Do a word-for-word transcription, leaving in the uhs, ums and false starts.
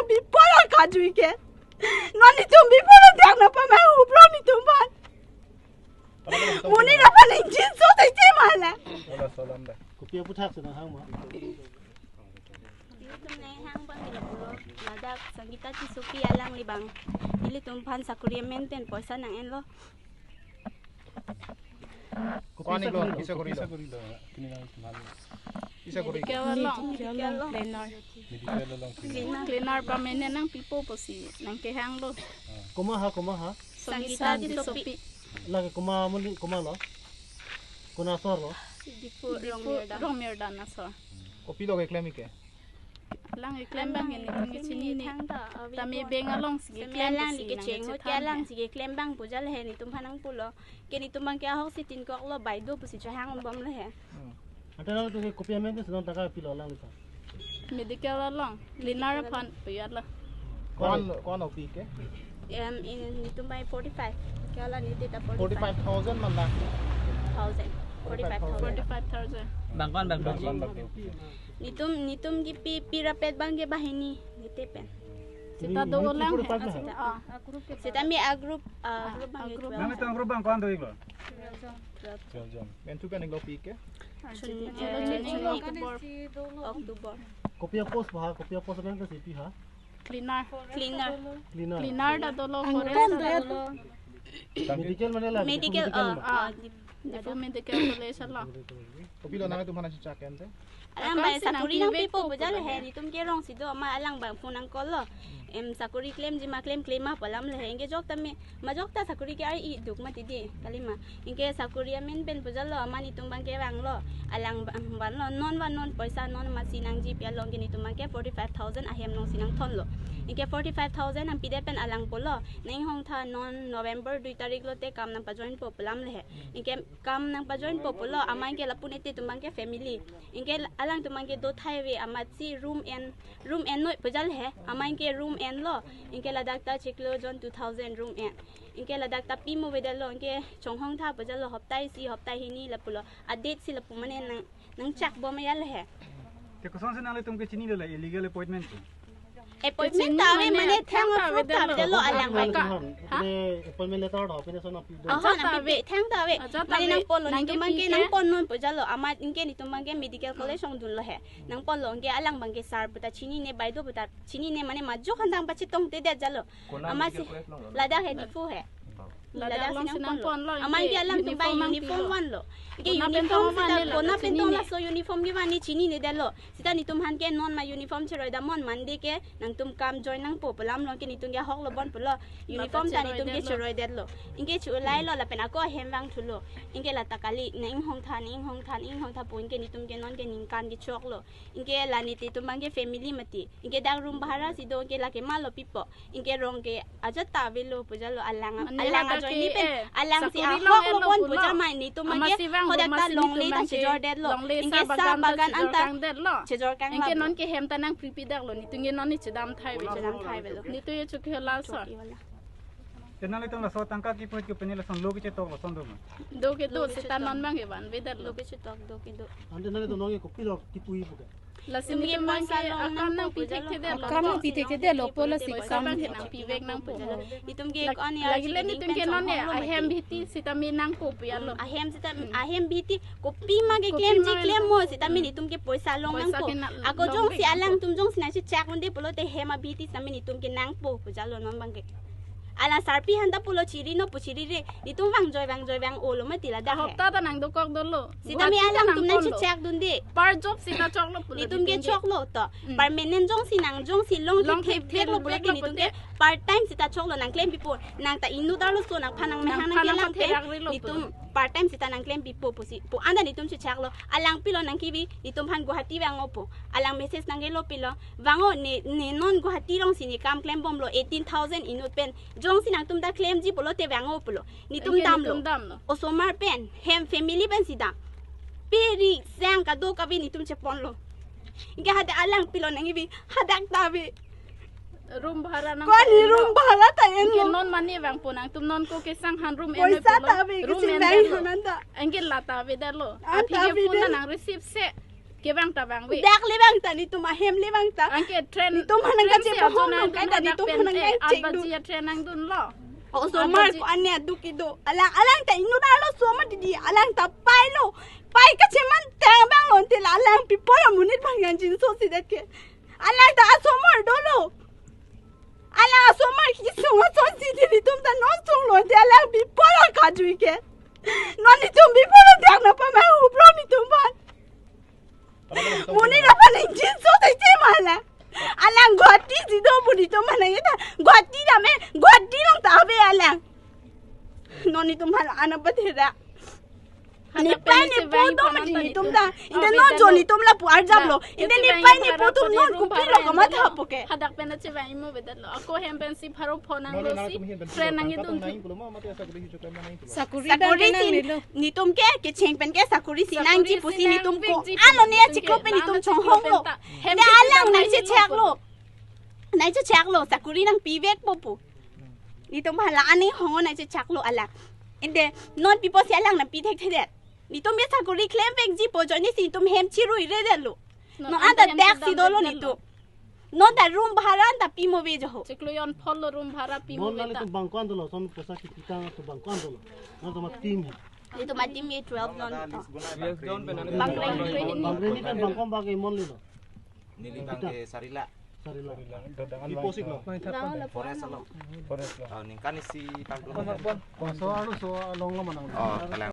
Bipol akajui ke. Non itum bipol adak na pamang uplo nitum pan. Muni na pan injin so te te mala. Wala salam da. Kopi aputhak sena hang ma. Ilitum ne hang bang ila pulo. Ladak Sangeeta Tissopi alangli bang. Ilitum pan sakuri amen pen poisa nang-enlo. Kopi asa koni lo, kori lo, kisa kori lo. Kisa kori lo? Kisa kori? Medical along. Medical along. Medical along. Cleaner. Cleaner permanent nangpipo pusi nangkehanglo. Komat ha, komat ha? Sangeeta Tissopi. Lake komat muli, komat lo? Konat asor lo? Diphu, Diphu Rongmirdan. Rongmirdan asor. Kopilo keklem-ik ke? Alang keklem bang ke netum ke chinine. Thangta, avi tame pon. Bank alongsi keklem, alangli pusi kecheng nangkachethan ahut ke alangsi keklem bang pu jal he netum phan nangpulo. Ke netum bang ke ahok si tin kok lo, bai do pusi chehang bom le he. Hmm. Ante nangtum ke kopi amen ke senang taka pilo alangliphan? Medical along, cleaner aphan puyat lo. Ko-an, ko-an O P ke? Em, in netum bang forty-five. Ke ala niti ta forty-five. Forty-five thousand man la? Thousand. Forty-five thousand. Forty-five thousand. Bang ko-an bang doji? Bang ko-an bang doji? Netum, netum kipi, pi rapet bang ke banghini, niti pen. Seta do ulang he. Seta, ah. Seta me a group, ah, group bang ke twelve. Nangtum group bang ko-an do-iklo? Twelve jon. Twelve jon. Mentu pen-iklo pi ke? Chun, eh, October. October. Kopi apost ba, kopi apost nangkasi pi ha? Cleaner. Cleaner. Cleaner. Cleaner ta dolo, forest ta dolo. Medical mane la, medical, medical ah, ma? Ah, di-, Diphu Medical College lo. Kopilo nangtum aphan chechak ente? Alang bang akam si sakuri nangpipo pu jal he, netum ke rong si do ma alang bang phone nang call lo. Em, sakuri klemji ma, klem klem ma pu alam le he. Anke jok tame, majok ta sakuri ke ai-i duk mati di, kalima. Anke sakuri amen pen pu jal lo, amat netum bang ke vanglo. Alang bang vanlo, non van non poisa non amatsi nangji pi along ke netum bang ke forty-five thousand ahem alongsi nangthonlo. Anke forty-five thousand nangpidet pen alang pulo, nang-inghong tha non November dui tarik lote kam nangpajoinpo pu alam le he. Anke kam nangpajoinpo pulo, amat anke lapu niti netum bang ke family. Anke alangtum bang ke do thai ave, amatsi room en, room en noi pu jal he, amat anke room enlo. Anke ladak ta chiklo jon two thousand room en. Anke ladak ta pimo avedetlo, anke chonghong tha pu jal lo, hopta isi, hopta hini lapulo. A date si lapu mane nang, nangchak bom ajal he. Te kosonsi nanglitum ke chinilo la illegal appointment ke? Appointment ta ave, mane thang approve ta avedetlo alang bang. Appointment letter do, appointment son api do. Aha, ajat ta ave. Thang ta ave. Ajat ta ave. Mane nangponlo, netum bang ke nangpon non pu jal lo. Amat anke netum bang ke medical college ongdunlo he. Nangponlo, anke alang bang ke sir puta chinine, bai do puta chinine, mane majok han dang pachetongtedet jal lo. Amatsi ladak he, Diphu he. Ladak alongsi nangponlo. Amat anke alangtum bang uniform vanlo. Anke uniform seta kona pen tong laso uniform kevan ne chininedetlo. Seta netum aphan ke non ma uniform cheroi dam non, Monday ke nangtum kam join nangpo pu alam lo, anke netum ke ahok lo bon pulo. Uniform ta netum ke cheroidetlo. Anke chulailo lapen ako ahem vangthulo. Anke lata kali, nang-inghong tha, nang-inghong tha, nang-inghong tha pu anke netum ke non ke ningkan kechoklo. Anke la niti netum bang ke family mati. Anke dak room bhara si do, anke lake malo pipo. Anke rong ke ajat ta avelo pu jal lo alang, mane alang ajoine pen, eh, alangsi ahok lo bon pu jal ma netum bang ke hodak ta longle ta chejordetlo. Anke sa bagan anta chejor kangdetlo. Anke non ke hem ta nangpripidaklo, netum ke non ne chedam thai ave. Chedam thai avelo. Netum ye chokche la so. Chokche wala. Te nanglitum laso tangka kipu ke pini lason lo kechetok lason do ma? Do kedo, seta non bang ke vanvedetlo. Lo kechetok do kedo. Ante nanglitum non ke kopilo kipu-i pu ke? Lasi netum bang ke akam nangpi thekthedetlo. Akam nangpi thekthedetlo, pu lasi poisa kam bang ke nangpivek nangpo. Netum ke lagi le netum ke non ne ahem bihiti sitame nangpo pu jal lo. Ahem sita, ahem bihiti kopi ma ke klemji klem mo, sitame netum ke poisa long nangpo. Ako jongsi alangtum jongsi nangchechak unde pulote hem abihiti sitame netum ke nangpo pu jal lo non bang ke. Alang sarpi aphan ta pulo chiri non pu chirire. Netum vangjoi vangjoi vang-olo mati ladak he. Hopta ta nangdokok dolo. Sitame alangtum nangchechak dunde. Part job sita choklo pulo. Netum ke choklo to. Permanent jongsi nang jongsi long thektheklo pulote netum ke part time sita choklo, nangklem pipo. Nang ta inut arloso nangphan nangmehang nangkelang pen netum part time sita nangklem pipo pusi pu anta netum chechaklo. Alang pilo nangkevi, netum aphan Guwahati vang-o pu. Alang message nangkelo pilo. Vang-o ne, ne non Guwahati alongsi ne kam klem bomlo, eighteen thousand inut pen. Jongsi nangtum ta klemji pulote vang-o pulo. Netum damlo. Osomar pen, hem family pensi dam. Piri sang kadokave netum cheponlo. Anke hadak alang pilo nangkevi, hadak ta ave. Room bhara nang. Ko-an room bhara ta enlo. Anke non mane vangpo nangtum, non ko kesang han room en. Poisa ta ave, room en. Anke la ta avedetlo. Aphi ke phone nang receive se. Kevang ta vangve. Dak le vang ta, netum ahem le vang ta. Anke train, netum hanang train kache si pohong ajo nang nangdun kaita, hadak netum pen, hanang eh, kachek aat dun. Baji a-train nangdunlo. Osomar aat baji ko ane aduk kedo. Alang, alang ta inut arloso ma didi. Alang ta pailo. Pai kachemantang abang lo ante la alang pi apor amonit aphan ngangjinso si det ke. Alang ta asomar dolo. Alang asomar kesung asonsi di netum ta non sunglo ante alang pi apor akajui ke. Non netum pi apor adak nangpamanghup lo netum aphan. Monit aphan ingjinso tangte ma alang. Alang Guwahati si do pu netum aphan nang-e ta. Guwahati dam e, Guwahati along ta ave alang. Non netum aphan la-an abathera. Hadak nepei pen nepo chevang do ipo mati nang ta netum netum. Da. Inde oh, non beda jo lo. Netum lapu arjap lo. La, inde kechevang nepei ipo nepo atum non kopilo kamatha po ke. Hadak pen chevang imo bedet lo. Ako hem pen si pharo pho nang lo si train nangdun. Sakuri sakuri si nang nelo. Netum ke kecheng pen ke sakuri si nang ji pusi netum ko. Sakuri si nang vek ji pusi ano ne netum ke achiklo pen la netum na chonghong chiklo lo. Pen ta. Hem inde ke alang nang nang chechak lo. Nang chechak lo sakuri nangpivek po pu. Netum aphan la-an nang hong nang chechak lo alang. Inde non pi apotsi alang nangpi thekthedet. Netum ke sakuri klemvek ji pu ajoine si netum hem chirui redet lo. Non non anta anta hem dak si chedam dolo det lo. Netum. Non ta room bhara anta pimo ave jo ho. Chiklo jon phongo room bhara pimo non ave nali ta. Netum bang ko-an dolo, son poisa kipitang atum bang ko-an dolo. Non toma team he. Netum a-team ke twelve non. Yes, don pe nang. Bang reng reng. Bang reng ni kan bang ko-an bang ke mon lilo. Neli bang ke sari lakh. Sari lakh. Deposit lo. Forest along. Forest lo. Oh, ningkan isi tanglo. Laso arloso along lo ma nang. Oh, kalang.